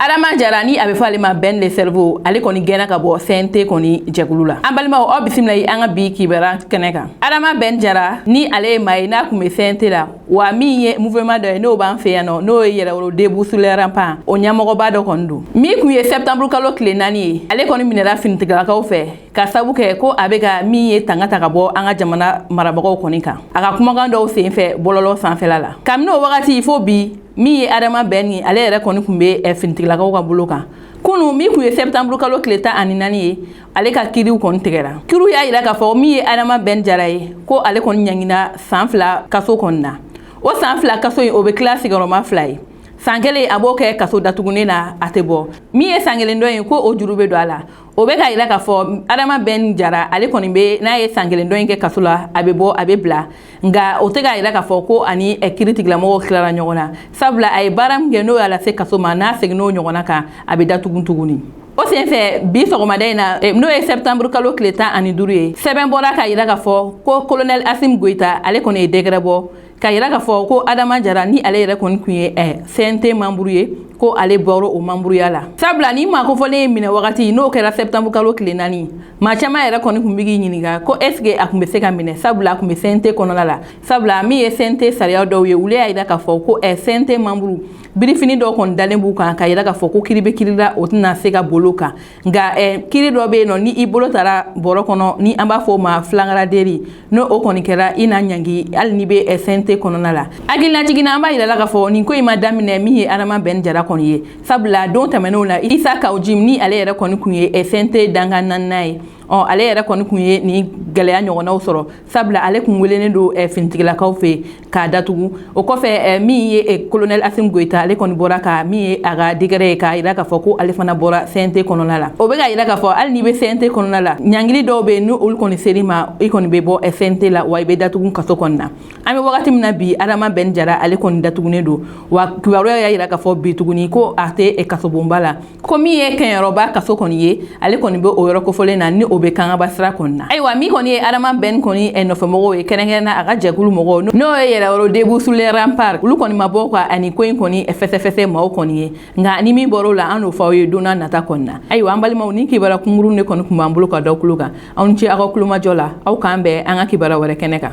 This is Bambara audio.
Adama Jara, ni a bɛ fɔ ale ma Ben le Cerveau, ale kɔni gɛnna ka bɔ CNT kɔni jɛkulu la. An balimaw, aw bisimila an ka bi kibaruya kɛnɛ kan. Adama Ben Jara, ni ale ye maa ye n'a tun bɛ CNT la, wa min ye mouvement dɔ ye n'o b'an fɛ yan nɔ, n'o ye Yɛrɛwolo Debout sur les Remparts, o ɲɛmɔgɔba dɔ kɔni don. Min tun ye septembre kalo tile 4 ye, ale kɔni minɛra finitigilakaw fɛ ka sabu kɛ ko a bɛ ka min ye tanga ta ka bɔ an ka jamana marabagaw kɔni kan, a ka kumakan dɔw sen fɛ bɔlɔlɔ sanfɛla la. Kabini o wagati fo bi, min ye Adama Ben ye, ale yɛrɛ kɔni tun bɛ finitigilakaw ka bolo kan. Kunu, min tun ye septembre kalo tile 14 ye, ale ka kiriw kɔni tigɛra. Kiriw y'a yira k'a fɔ min ye Adama Ben Jara ye, ko ale kɔni ɲangina san 2 kaso kɔni na. O san 2 kaso in, o bɛ tila sigiyɔrɔma 2 ye. San 1, a b'o kɛ kaso datugunen na, a tɛ bɔ. Min ye san 1 dɔ ye, ko o juru bɛ don a la. O bɛ ka yira k'a fɔ Adama Ben Jara, ale kɔni bɛ n'a ye san 1 dɔ in kɛ kaso la, a bɛ bɔ, a bɛ bila. Nka o tɛ k'a yira k'a fɔ ko ani kiiri tigilamɔgɔw tilara ɲɔgɔn na, sabula a ye baara min kɛ n'o y'a lase kaso ma, n'a seginn'o ɲɔgɔnna kan, a bɛ datugu tuguni. O senfɛ, bi sɔgɔmada in na, n'o ye septembre kalo tile 15 ye, sɛbɛn bɔra k'a yira k'a fɔ ko colonel Assimi Goïta, ale kɔni ye décret bɔ ka yira k'a fɔ ko Adama Jara, ni ale yɛrɛ kɔni tun ye CNT membre ye, ko ale bɔra o membreya la, sabula ni maa kofɔlen ye minɛ wagati n'o kɛra septembre kalo tile 4, maa caman yɛrɛ kɔni tun bɛ k'i ɲininka ko est ce que a tun bɛ se ka minɛ, sabula a tun bɛ CNT kɔnɔna la. Sabula min ye CNT sariya dɔw ye, olu y'a yira k'a fɔ ko CNT membre, birifini dɔw kɔni dalen b'u kan ka yira k'a fɔ ko kiri bɛ kiri la, o tɛna se ka bolo kan. Nka kiri dɔ bɛ yen nɔ, ni i bolo taara bɔrɔ kɔnɔ, ni an b'a fɔ o ma flagrant délit, n'o o kɔni kɛra, i na ɲangi hali n'i bɛ CNT kɔnɔna la. Hakilinajiginna, an b'a yira la k'a fɔ nin ko in ma daminɛ min ye Adama Ben Jara kɔni ye, sabula don tɛmɛnenw la, Issa Kaou Djim, ni ale yɛrɛ kɔni tun ye CNT dankan naaninan ye, ɔ ale yɛrɛ kɔni tun ye nin gɛlɛya ɲɔgɔnnaw sɔrɔ, sabula ale tun welenen don finitigilakaw fɛ k'a datugu. O kɔfɛ, min ye colonel Assimi Goïta, ale kɔni bɔra ka min ye a ka décret ye k'a yira k'a fɔ ko ale fana bɔra CNT kɔnɔna la. O bɛ ka yira k'a fɔ hali n'i bɛ CNT kɔnɔna la, ɲangili dɔw bɛ yen, ni olu kɔni ser'i ma, i kɔni bɛ bɔ CNT la, wa i bɛ datugu kaso kɔni na. An bɛ wagati min na bi, Adama Ben Jara, ale kɔni datugunen don, wa kibaruya y'a yira k'a fɔ bi tuguni ko a tɛ kasobonba la, ko min ye Kɛɲɛrɔba kaso kɔni ye, ale kɔni bɛ o yɔrɔ kofɔlen na, ni o bɛ Kangaba sira kɔni na. Ayiwa, min kɔni ye Adama Ben kɔni nɔfɛmɔgɔw ye, kɛrɛnkɛrɛnna a ka jɛkulu mɔgɔw, n'o ye Yɛrɛwolo Debout sur les Remparts, olu kɔni ma bɔ ka ani ko in kɔni fɛsɛfɛsɛ maaw kɔni ye. Nka ni min bɔr'o la, an n'o fɔ aw ye don n'a nata kɔni na. Ayiwa, an balimaw, ni kibaruya kunkurun de kɔni tun b'an bolo ka da kulo kan. Aw ni ce aw ka kulomajɔ la. Aw k'an bɛn an ka kibaruya wɛrɛ kɛnɛ kan.